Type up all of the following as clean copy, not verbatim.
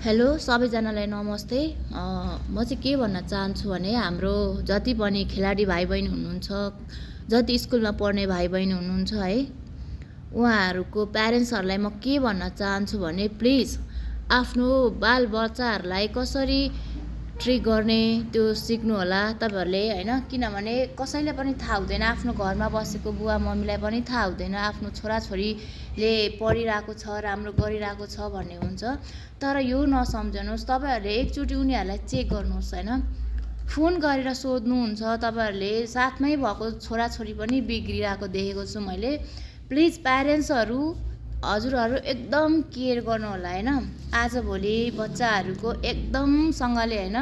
Hello सबैजनालाई नमस्ते। म चाहिँ के भन्न चाहन्छु भने हाम्रो जति पनि खेलाडी भाइ बहिनी हुनुहुन्छ, जति स्कुलमा पढ्ने भाइ बहिनी हुनुहुन्छ है, उहाँहरूको प्यारेन्ट्सहरूलाई म के भन्न चाहन्छु भने प्लिज आफ्नो बाल बच्चाहरूलाई कसरी ट्रिट गर्ने त्यो सिक्नु होला तपाईहरुले हैन। किनभने कसैले पनि थाहा हुँदैन, आफ्नो घरमा बसेको बुवा मम्मीलाई पनि थाहा हुँदैन आफ्नो छोराछोरीले पढिरहेको छ, राम्रो गरिरहेको छ भन्ने हुन्छ। तर यो नसम्झनुहोस्, तपाईहरुले एकचोटि उनीहरूलाई चेक गर्नुहोस् हैन। फोन गरेर सोध्नुहुन्छ, तपाईहरुले साथमै भएको छोराछोरी पनि बिग्रिरहेको देखेको छु मैले। प्लिज प्यारेन्ट्सहरू हजुरहरू एकदम केयर गर्नु होला हैन। आजभोलि बच्चाहरूको एकदमसँगले हैन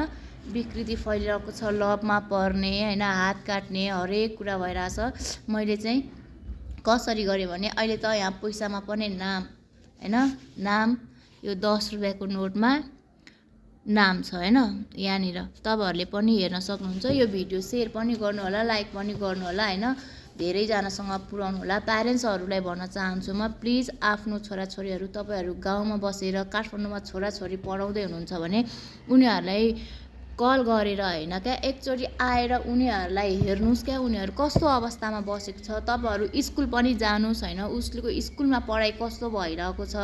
विकृति फैलिरहेको छ, लभमा पर्ने हैन, हात काट्ने हरेक कुरा भइरहेछ। मैले चाहिँ कसरी गरेँ भने अहिले त यहाँ पैसामा पनि नाम हैन, नाम यो 10 रुपैयाँको नोटमा नाम छ हैन। यहाँनिर तपाईहरुले पनि हेर्न सक्नुहुन्छ। यो भिडियो शेयर पनि गर्नु होला, लाइक पनि गर्नु होला हैन। धेरैजनासँग पुर्याउनु होला। प्यारेन्ट्सहरूलाई भन्न चाहन्छु म, प्लिज आफ्नो छोराछोरीहरू तपाईहरु गाउँमा बसेर काठमाडौँमा छोराछोरी पढाउँदै हुनुहुन्छ भने उनीहरूलाई कल गरेर हैन क्या एकचोटि आएर उनीहरूलाई हेर्नुस् क्या, उनीहरू कस्तो अवस्थामा बसेको छ। तपाईहरु स्कुल पनि जानुस् हैन, उसको स्कुलमा पढाइ कस्तो भइरहेको छ,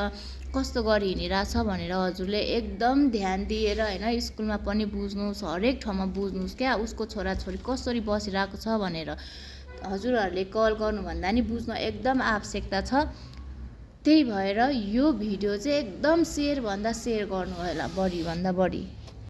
कस्तो गरी हिँडिरहेछ भनेर हजुरले एकदम ध्यान दिएर हैन स्कुलमा पनि बुझ्नुस्, हरेक ठाउँमा बुझ्नुस् क्या उसको छोराछोरी कसरी बसिरहेको छ भनेर। हजुरहरूले कल गर्नुभन्दा नि बुझ्न एकदम आवश्यकता छ। त्यही भएर यो भिडियो चाहिँ एकदम शेयर भन्दा शेयर गर्नु होला, बढी भन्दा बढी।